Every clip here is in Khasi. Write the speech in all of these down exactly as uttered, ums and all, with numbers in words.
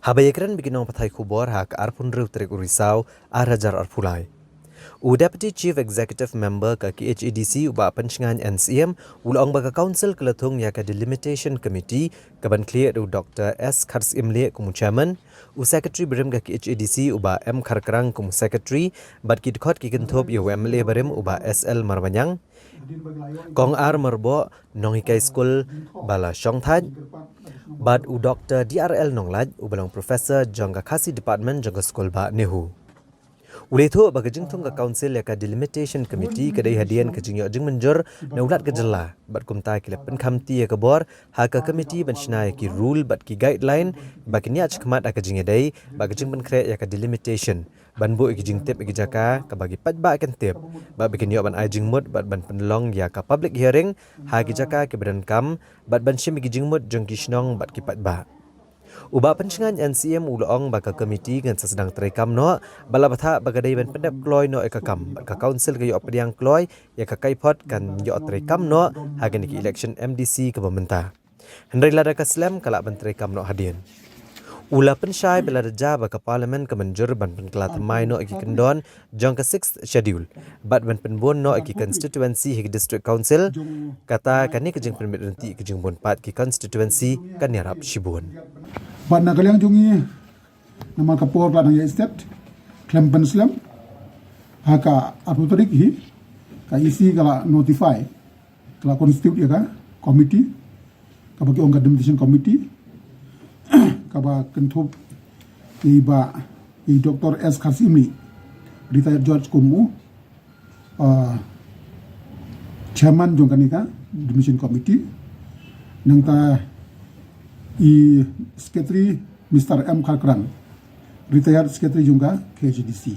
Haba ïakren bad ki nongpathai khubor ha ka arphew hynriew tarik u Risaw, ar hajar arphew lai, u Deputy Chief Executive Member ka K H A D C, u Bah Penshngaiñ N C M, u la ong ba ka Council ka la thung ïa ka Delimitation Committee, ka ban khlieh da u Doktor S Kharsyimlieh kum u Chairman, u Secretary barim ka K H A D C, u Bah M Kharkrang kum u Secretary, bad ki dkhot ki kynthup ïa u M L A barim, u Bah S L Marbaniang, Kong R Myrboh, nonghikai skul ba la shongthait, bad u Doktor D R L Nonglait, uba long Professor jong ka Khasi Department jong ka skul bah NEHU. U la ïathuh ba ka jingthung ka Council ïa ka Delimitation Committee ka dei hadien ka jingïoh jingmynjur na u Lat ka jylla, bad kumta ki la pynkhamti ïa ka bor ha ka committee ban shna ïa ki rule bad ki guideline ba kin ïaid shakhmat ha ka jingïadei bad ka jingpynkhreh ïa ka delimitation, ban buh ïa ki jingtip ïa ki jaka kaba ki paidbah kin tip, bad ba kin ïoh ban ai jingmut bad ban pynlong ïa ka public hearing ha ki jaka kiba donkam, bad ban shim ïa ki jingmut jong ki shnong bad ki paidbah. U Bah Penshngaiñ N C M u la ong ba ka committee kan sa sdang treikam noh, bad la bthah ba ka dei ban pyndep kloi noh ïa ka kam, bad ka Council ka ïoh pdiang kloi ïa ka kaiphod kan ïoh treikam noh ha kane ka election M D C kaba mynta. Hynrei lada ka slem ka lah ban treikam noh hadien. U la pynshai ba lada jia ba ka Parliament ka mynjur ban pynkylla thymmai noh ïa ki kyndon jong ka Sixth Schedule, bad ban pynbun noh ïa ki constituency ha ki District Council, kata kane ka jingpynbit ryntih ka jingbun paid ki constituency kan ïarap shibun. Bad na ka liang jong ngi, namar ka por ka la nang ïaid stet, khlem pynslem, ha ka arphew tarik hi, ka E C ka la notify, ka la constitute ïa ka committee, kaba ki ong ka Delimitation Committee, kaba kynthup ïa i Bah, ïa i Doktor S Kharsyimlieh, retired judge kum u, uh, chairman jong kane ka Delimitation Committee. Nangta i secretary Mister M Kharkrang, retired secretary jong ka K H A D C.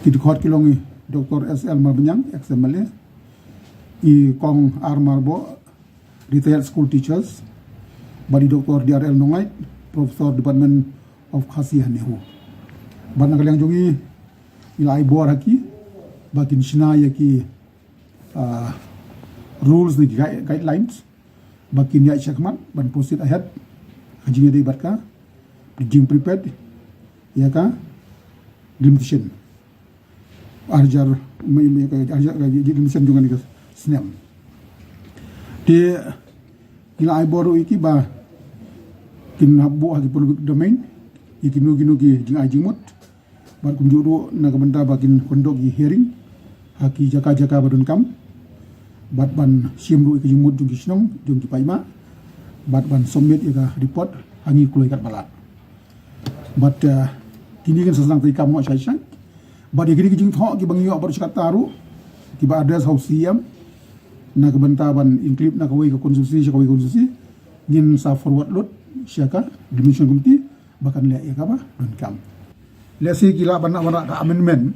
Ki dkhot ki long i Doktor S L Marbaniang, ex M L A, i Kong R Myrboh, retired school teachers, bad i Doktor D R L Nonglait, Professor Department of Khasi ha NEHU. Bad na ka liang jong ngi, ngi la ai bor ha ki ba kin shna ïa ki, ah, rules ne ki gui-, guidelines, ba kin ïaid shakhmat ban proceed ahead ha ka jingïadei bad ka jingprepared ïa ka delimitation. Ar hajar, me, me, ka, ar hajar, ka, ji, ji, ji, jong kane ka snem. Te, ngi la ai bor ruh ïa ki ba kin hap buh ha ki public domain ïa kino kino ki jingai jingmut. Bad kumjuh ruh na ka bynta ba kin conduct ki hearing ha ki jaka jaka ba donkam. Bad ban shim ruh ïa ki jingmut jong ki shnong, jong ki paidbah. Bad ban submit ïa ka report ha ngi kloi katba lah. Bad, uh, kine kin sa sdang treikam noh shai shai. Bad ïa kine ki jingthoh kiba ngi ïoh baroh shi katta ruh, kiba address ha u C E M, na ka bynta ban include na kawei ka constituency sha kawei ka constituency, ngin sa forward lut sha ka Delimitation Committee ba kan leh ïa kaba donkam. Lehse ki lah ban wanrah ka amendment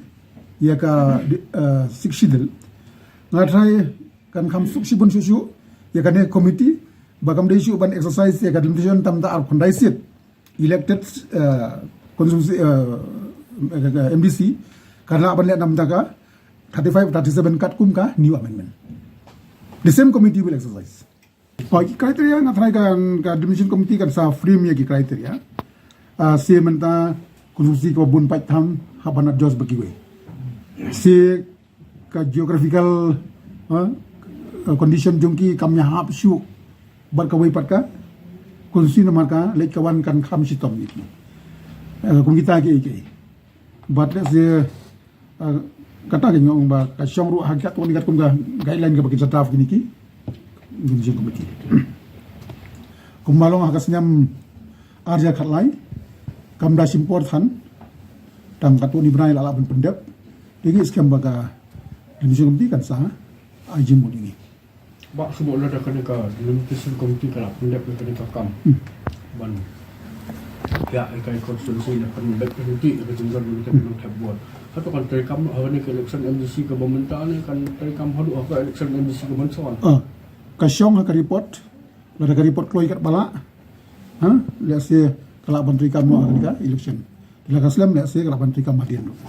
ïa ka, uh, Sixth Schedule. Nga tharai kan kham suk shibun shuh shuh ïa kane committee ba kam dei shuh ban exercise ïa ka delimitation tam da ar khyndai seat elected, uh, constituency, uh, M D C, kan lah ban leh na ka bynta ka thirty-five, thirty-seven katkum ka new amendment. The same committee will exercise. Oh, ki criteria nga tharai ka, ka Delimitation Committee kan sa frame ïa ki criteria. Uh, se mynta constituency kaba bun paid tam hap ban adjust bad kiwei. Se ka geographical, ha, condition jong ki kam ïahap shuh bad kawei pat ka constituency namar ka leit ka wan kan kham shitom ïa ki. Eh, kum kita kiei kiei. Bad lehse, eh, kata ka nga ong ba ka shong ruh ha ka katto katne katkum ka guideline kaba kin sa draft kine ki Delimitation Committee. Kumba long ha ka snem ar hajar khatlai, kam da shim por than, tang katto katne bnai la lah ban pyndep. Te ngi skhem ba ka Delimitation Committee kan sa ai jingmut ïa ngi. Bah, shu buh lada kane ka Delimitation Committee ka la pyndep ïa kane ka kam. Hmm. Ban ïa, ïa ka constituency na pyndep ïa ka jingdon ïa ka jingdon thep vote. Hato kan treikam ha kane ka election M D C kaba mynta ne kan treikam haduh ha ka election M D C kaba mynshwa? Ah, ka shong ha ka report, lada ka report kloi katba lah, ha, lehse ka lah ban treikam ha kane ka election. Lada ka slem lehse ka lah ban treikam hadien ruh.